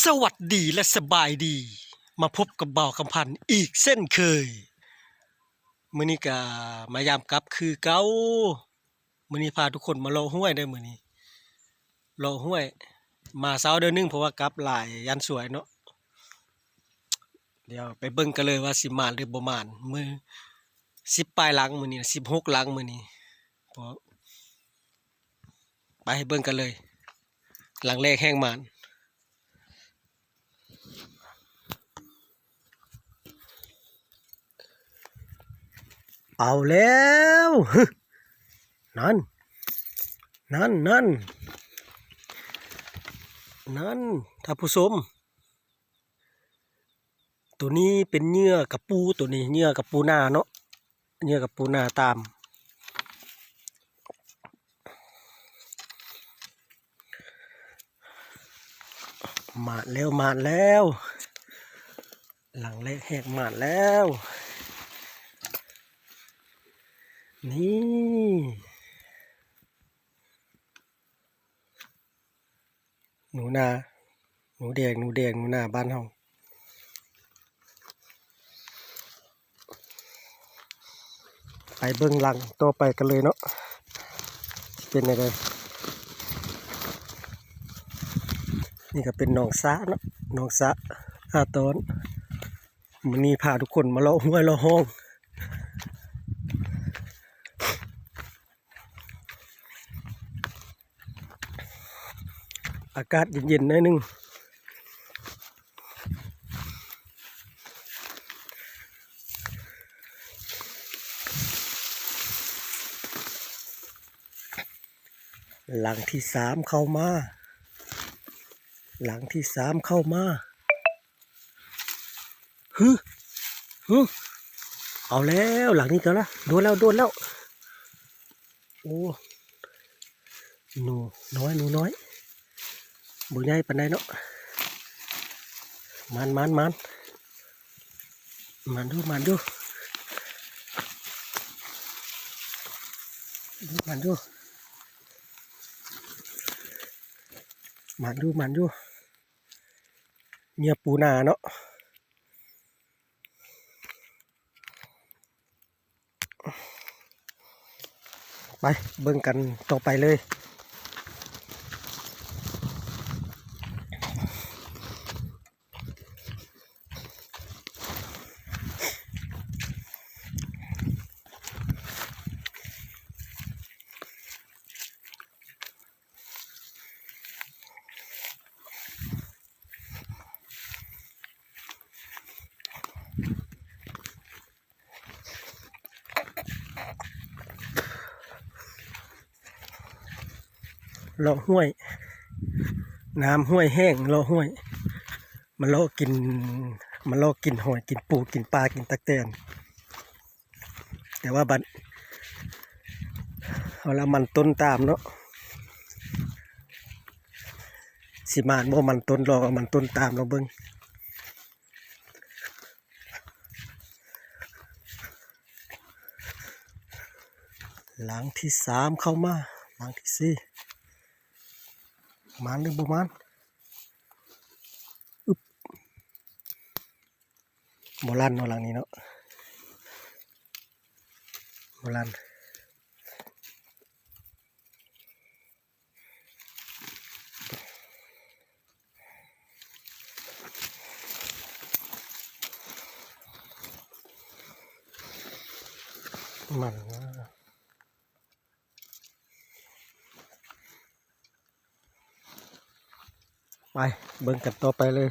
ສະຫວັດດີ ແລະ ສະບາຍດີ ມາພົບກັບບ່າວຄຳພັນອີກເຊັ່ນເຄີຍ. ມື້ນີ້ກະມາຍາມກັບຄືເກົ່າ. ມື້ນີ້ພາທຸກຄົນມາເລາະຫ້ວຍເດີ. ມື້ນີ້ເລາະຫ້ວຍ ມາເຊົ້າເດີໜຶ່ງ ເພາະວ່າກັບຫຼາຍຢ້ານສວຍເນາະ. ດຽວໄປເບິ່ງກັນເລີຍວ່າຊິໝານຫຼືບໍ່ໝານ. ມື້ ສິບປາຍຫຼັງ ມື້ນີ້ ສິບຫົກຫຼັງ ມື້ນີ້. ເພາະ ໄປເບິ່ງກັນເລີຍ. ຫຼັງແລກແຮ່ງໝານ. ເອົາແລ້ວ ຮຶ ນັ້ນ ນັ້ນ ນັ້ນ ນັ້ນ ທ່ານຜູ້ຊົມ. ໂຕນີ້ເປັນເຫຍື່ອກະປູ ໂຕນີ້ເຫຍື່ອກະປູນາເນາະ ເຫຍື່ອກະປູນາຕາມ. ໝານແລ້ວ ໝານແລ້ວ ຫຼັງແລກແຮກໝານແລ້ວ. ນີ້ ໜູນາ ໜູແດງ ໜູແດງ ໜູນາບ້ານເຮົາ. ໄປເບິ່ງຫຼັງຕໍ່ໄປກັນເລີຍເນາະ ຊິເປັນແນວໃດ. ນີ້ກະເປັນໜອງສະເນາະ ໜອງສະ ຫາຕອນ. ມື້ນີ້ພາທຸກຄົນມາເລາະຫ້ວຍເລາະຮ່ອງ. ອາກາດເຢັນໆ ໜ້ອຍໜຶ່ງ. ຫຼັງທີສາມເຂົ້າມາ ຫຼັງທີສາມເຂົ້າມາ. ຫຶ ຫຶ ເອົາແລ້ວ ຫຼັງນີ້ກໍລະ ໂດນແລ້ວ ໂດນແລ້ວ. ໂອ້ ໜູນ້ອຍ ໜູນ້ອຍ ບໍ່ໃຫຍ່ປານໃດເນາະ. ມານ ມານ ມານ ມານດູ ມານດູ ມານດູ ມານດູ ມານດູ. ເຫຍື່ອປູນາເນາະ. ໄປເບິ່ງກັນຕໍ່ໄປເລີຍ. ເລາະຫ້ວຍ ນ້ຳຫ້ວຍແຫ້ງ ເລາະຫ້ວຍ ມາເລາະກິນ ມາເລາະກິນຫອຍ ກິນປູ ກິນປາ ກິນຕັກແຕນ. ແຕ່ວ່າບັດເຮົາລະມັນຕົ້ນຕາມເນາະ ຊິມານບໍ່ມັນຕົ້ນ ລອງເອົາມັນຕົ້ນຕາມລອງເບິ່ງ. ຫຼັງທີສາມເຂົ້າມາ ຫຼັງທີສີ່ ມານຫຼືບໍ່ມານ? ອຶບ ບໍ່ລັ່ນເນາະ ຫຼັງນີ້ເນາະ ບໍ່ລັ່ນ. ມັນ ໄປເບິ່ງກັນຕໍ່ໄປເລີຍ.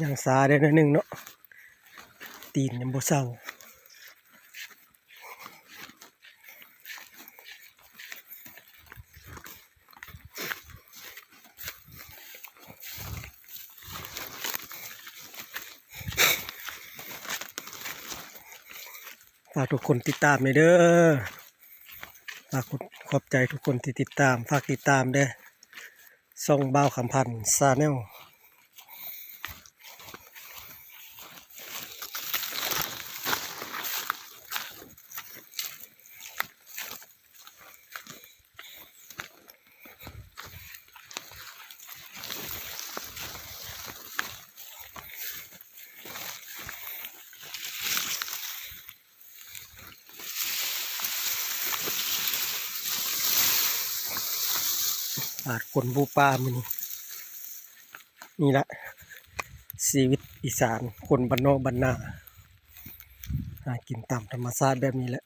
ຍັງຊາໄດ້ໜ້ອຍໜຶ່ງເນາະ ຕີນຍັງບໍ່ເຊົາ. ຝາກທຸກຄົນຕິດຕາມແດ່ເດີ. ຝາກ ຂອບໃຈທຸກຄົນທີ່ຕິດຕາມ, ຝາກຕິດຕາມເດີ້ ຊ່ອງບ່າວຄຳພັນ Channel. ປາດຄົນບຸປ່າມື້ນີ້. ນີ້ລະຊີວິດອີສານ ຄົນບ້ານນອກບ້ານນາ ຫາກິນຕາມທຳມະຊາດແບບນີ້ແຫຼະ.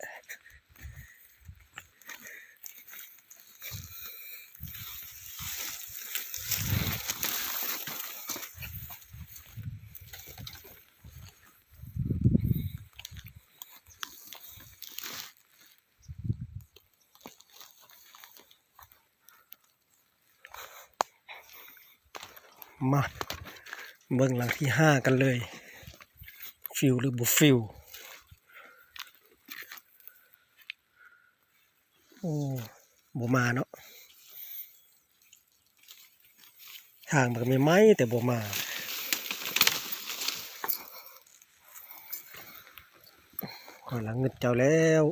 ມາເບິ່ງຫຼັງທີຫ້າກັນເລີຍ ຟິວຫຼືບໍ່ຟິວ. ໂອ້ ບໍ່ມາເນາະ. ທາງມັນກໍໃໝ່ໆ ແຕ່ບໍ່ມາ. ຂ້ອຍລະງຶດເຈົ້າແລ້ວ.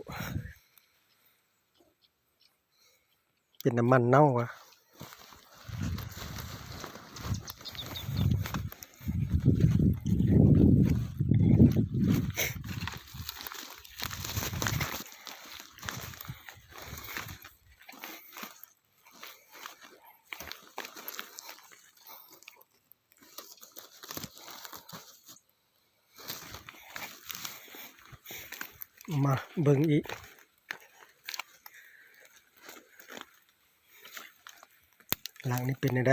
ເປັນນ້ຳມັນເນົ່າວະ. ມາເບິ່ງອີກ ຫຼັງນີ້ເປັນແນວໃດ?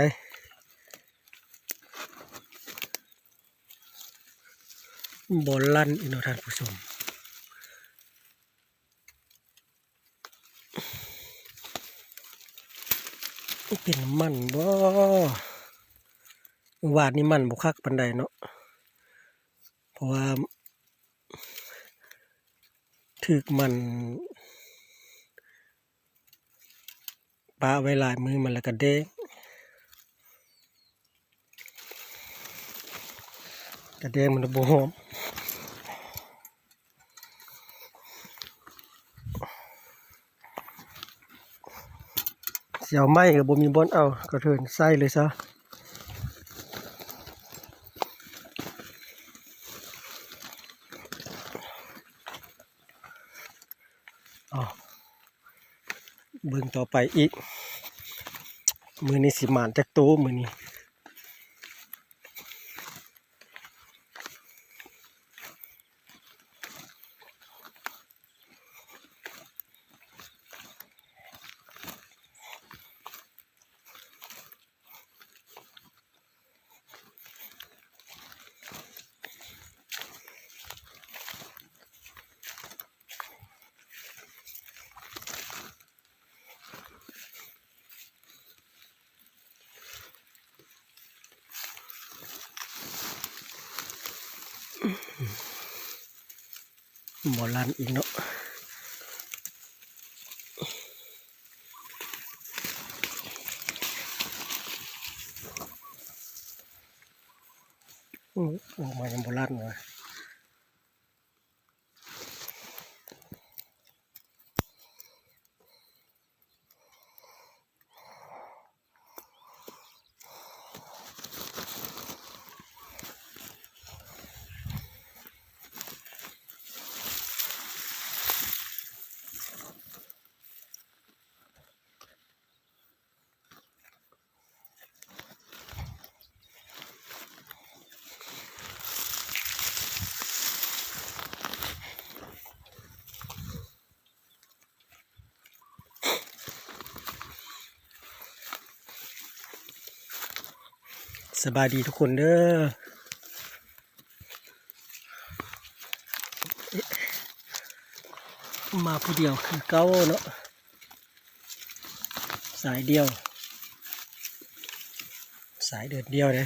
ບໍ່ລັ່ນອີກເນາະທ່ານຜູ້ຊົມ. ເປັນມັນບໍ່? ວາດນີ້ມັນບໍ່ຄັກປານໃດເນາະ ເພາະວ່າຖືກມັນປະໄວ້ຫຼາຍມື້ ມັນລະກະແດງ. ກະແດງມັນບໍ່ຫອມ. ຊິເອົາໄມ້ກໍບໍ່ມີບ່ອນເອົາ ກະເທີນໃສ່ເລີຍຊະ. ເອົາ ເບິ່ງຕໍ່ໄປອີກ ມື້ນີ້ຊິໝານຈັກໂຕມື້ນີ້. ບໍ່ລັ່ນອີກເນາະ. ໂອ້ ອອກມາຍັງບໍ່ລັ່ນເລີຍ. ສະບາຍດີທຸກຄົນເດີ້. ມາຜູ້ດຽວຄືເກົ່າເນາະ. ສາຍດຽວ ສາຍເດີນດຽວເດ້.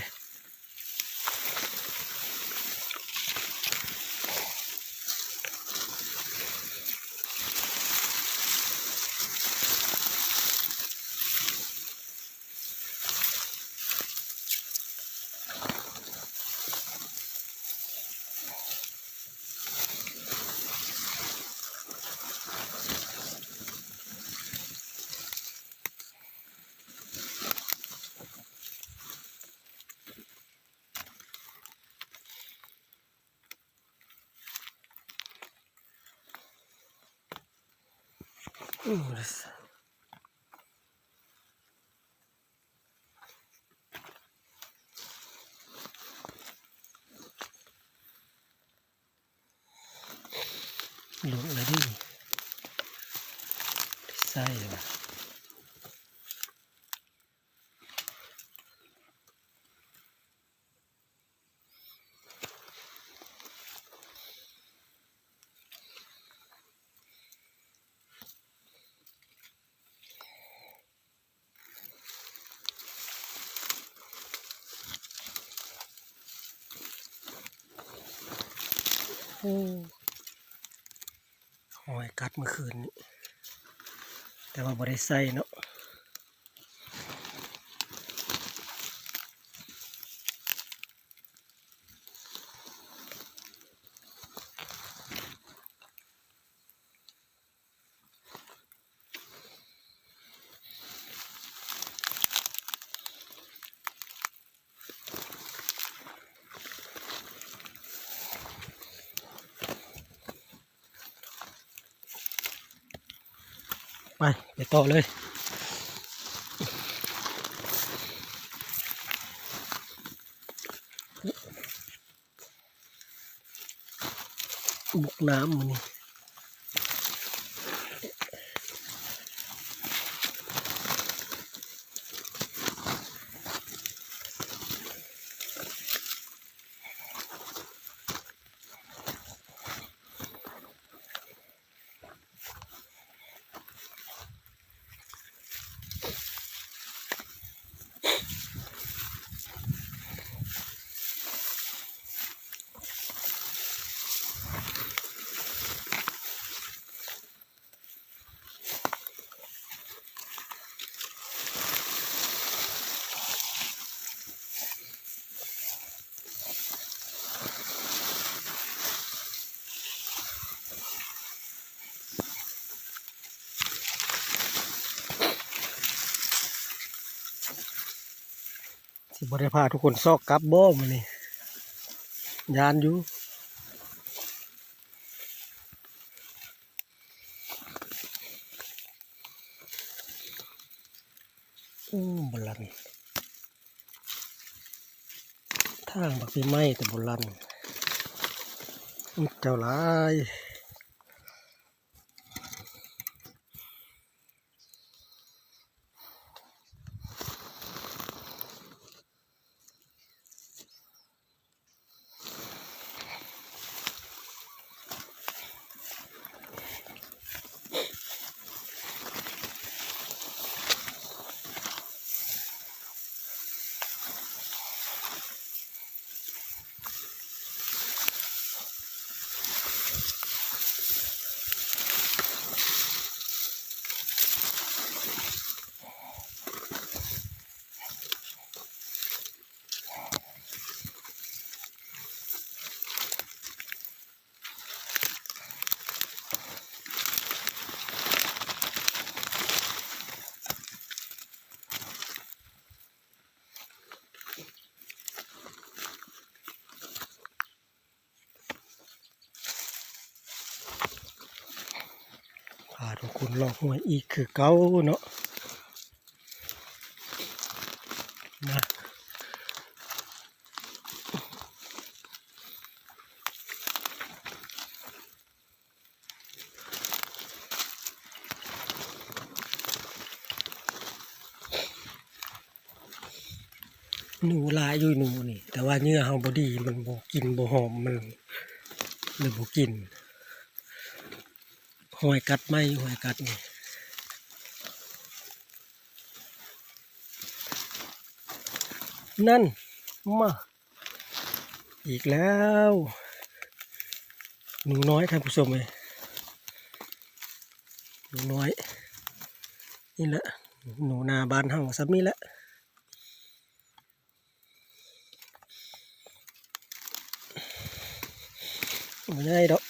ອືມ ຫຼຸດແລ້ວເດ້ ໄດ້ໃສ່ແລ້ວ. ໂອ້ ຫອຍກັດມື້ຄືນນີ້ ແຕ່ວ່າບໍ່ໄດ້ໃສ່ເນາະ. ໄປ ໄປຕໍ່ເລີຍ. ບຸກນ້ຳມື້ນີ້. ຊິບໍ່ໄດ້ພາທຸກຄົນຊອກກັບບໍ່ມື້ນີ້? ຢ້ານຢູ່. ໂອ້ ບໍ່ລັ່ນ ທາງບັກປີໃໝ່ແຕ່ບໍ່ລັ່ນ ອຶດເຈົ້າຫຼາຍ. ພາທຸກຄົນເລາະຫ້ວຍອີກຄືເກົ່າເນາະ ມາ. ໜູຫຼາຍຢູ່ ໜູນີ້ ແຕ່ວ່າເຫຍື່ອເຮົາບໍ່ດີ ມັນບໍ່ກິນ ບໍ່ຫອມ ມັນເລີຍບໍ່ກິນ. ຫອຍກັດໃໝ່ ຫອຍກັດນີ້ ນັ້ນ ມາ ອີກແລ້ວ ໜູນ້ອຍ ທ່ານຜູ້ຊົມເອີຍ ໜູນ້ອຍ ນີ້ແຫຼະ ໜູນາບ້ານເຮົາ ສ່ຳນີ້ແຫຼະ ບໍ່ໃຫຍ່ດອກ. ເ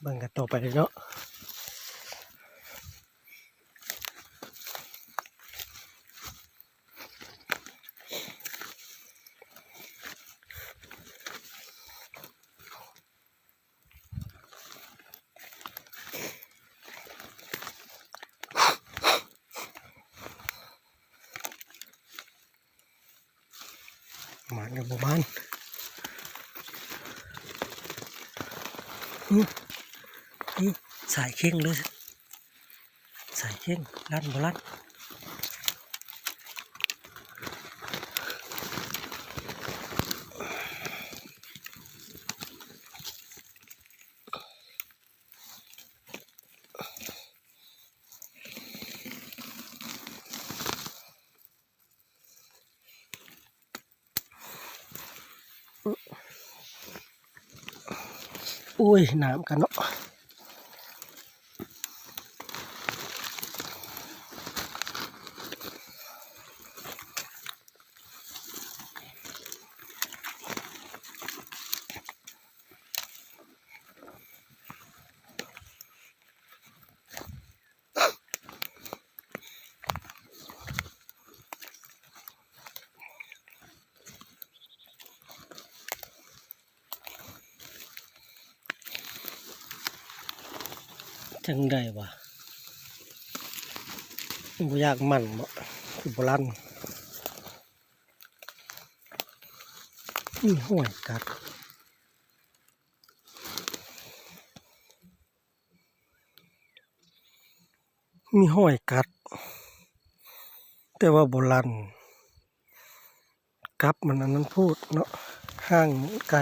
ເບິ່ງກັນຕໍ່ໄປເລີຍເນາະ. ໝານກັບບໍ່ໝານ. ຫຶ ຫຶ ສາຍເຄັ່ງເລີຍ ສາຍເຄັ່ງ ລັນບໍ່ລັນ. ໂອ້ຍ ນ້ຳກັນເນາະ. ຈັ່ງໃດວະ ບໍ່ຢາກໝັ່ນບໍ ຄືບໍ່ລັນ. ມີຮອຍກັດ ມີຮອຍກັດ ແຕ່ວ່າບໍ່ລັນ. ກັບມັນອັນນັ້ນໂພດເນາະ ຫ່າງໄກ.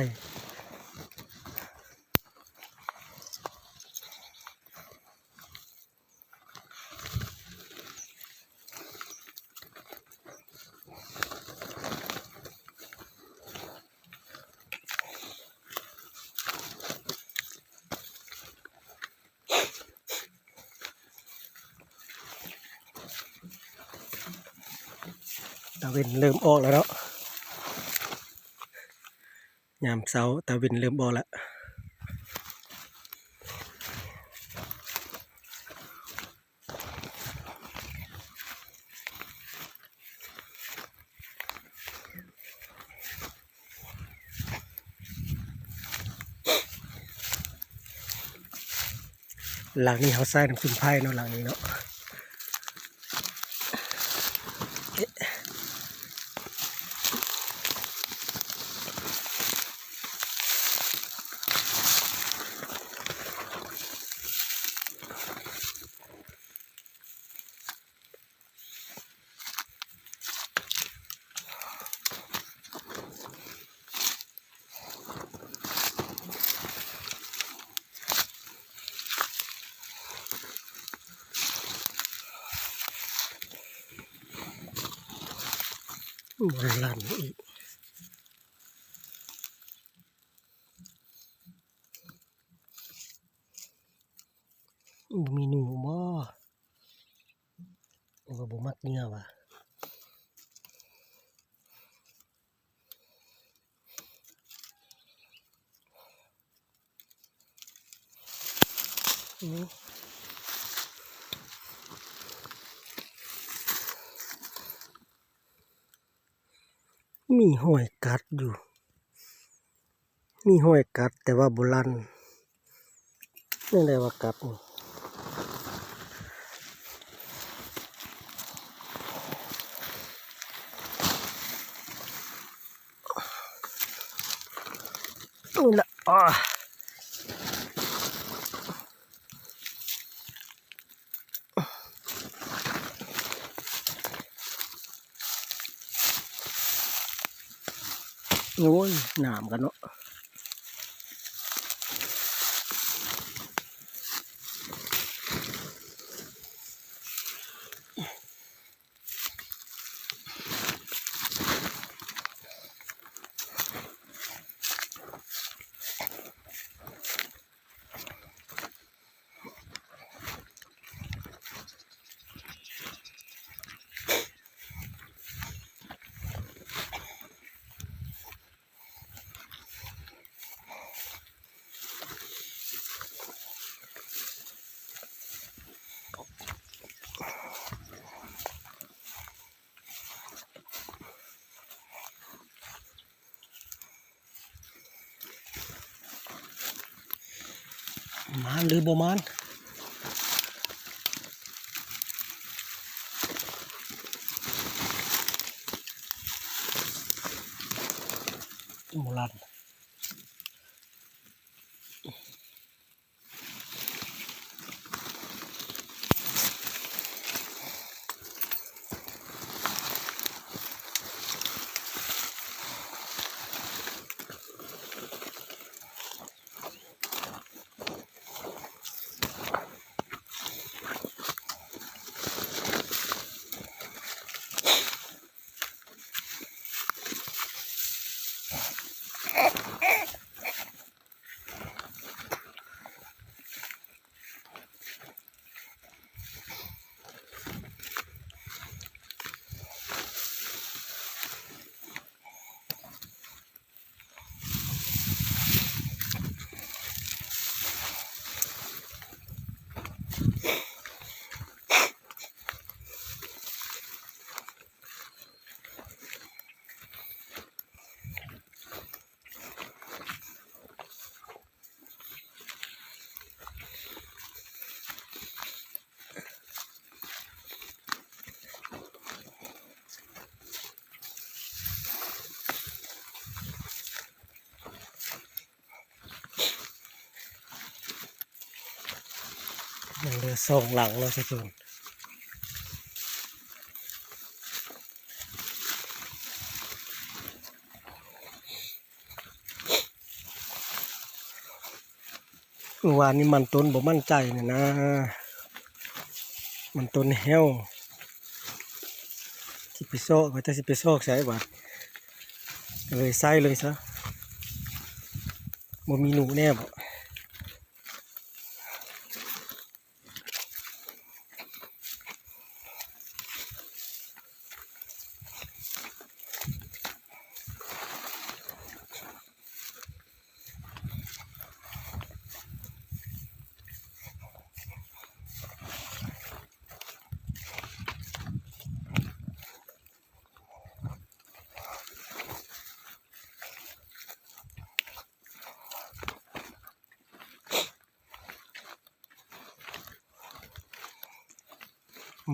ຕາເວັນເລີ່ມອອກແລ້ວເນາະ ຍາມເຊົ້າຕາເວັນເລີ່ມອອກແລ້ວ. ຫຼັງນີ້ເຮົາໃສ່ນ້ຳສະມຸນໄພເນາະ ຫຼັງນີ້ເນາະ. ບໍ່ລັນອີກ. ບໍ່ມີໜູບໍ? ໂອ້ ບໍ່ມັກເຫຍື່ອຫວາ. ມີຮອຍກັດຢູ່ ມີຮອຍກັດແຕ່ວ່າບໍ່ລັນ. ແນວໃດວ່າກັດນີ້ ນີ້ລະ ອາ. ໂອ້ຍ ໜາມກັນເນາະ. ໂ ມານຫຼືບໍ່ມານ? ບໍ່ລັດ. ຍັງເຫຼືອສອງຫຼັງເນາະ ສະເພິ່ນ. ມື້ວານນີ້ມັນຕົ້ນບໍ່ໝັ້ນໃຈນີ້ນະ ມັນຕົ້ນແຫ້ວ ຊິໄປຊອກ ວ່າຈະຊິໄປຊອກໃສບາດ ກໍເລີຍໃສ່ເລີຍຊະ. ບໍ່ມີໜູແນ່ບໍ?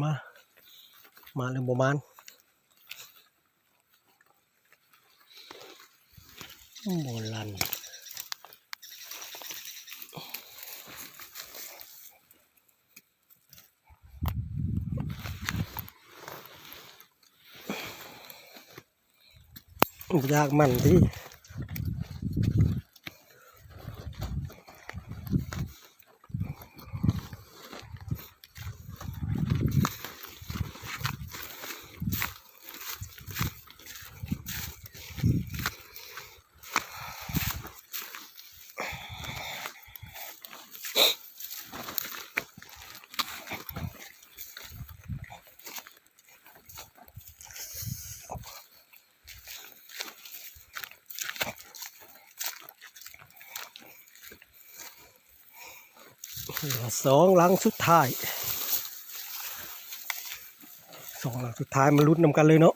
ມາ ມາຫຼືບໍ່ມານ? ບໍ່ລັ່ນ ຢາກມັນຕິ. ເຫຼືອສອງຫຼັງສຸດທ້າຍ ສອງຫຼັງສຸດທ້າຍ ມາລຸ້ນນຳກັນເລີຍເນາະ.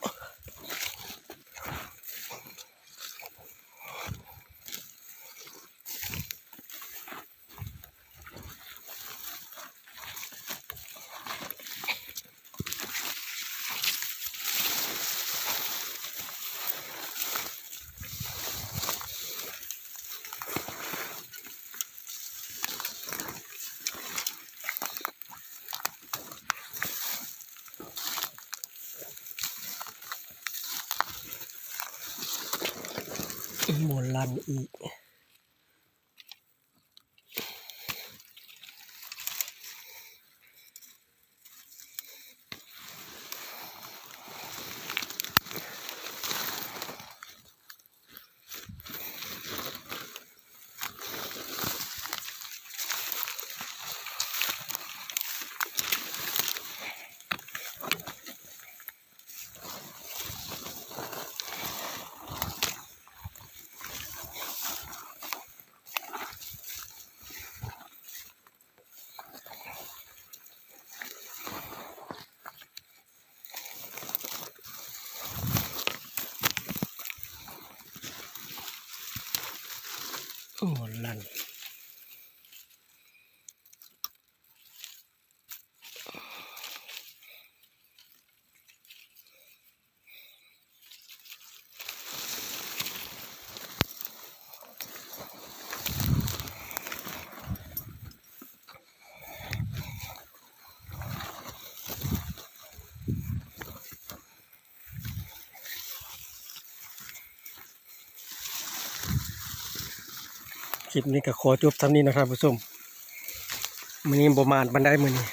ບໍ່ລັ່ນອີກ. ໂອ້ ນັ້ນ. ຄລິບນີ້ກໍຂໍຈົບສ່ຳນີ້ເນາະທ່ານຜູ້ຊົມ. ມື້ນີ້ບໍ່ໝານປານໃດມື້ນີ້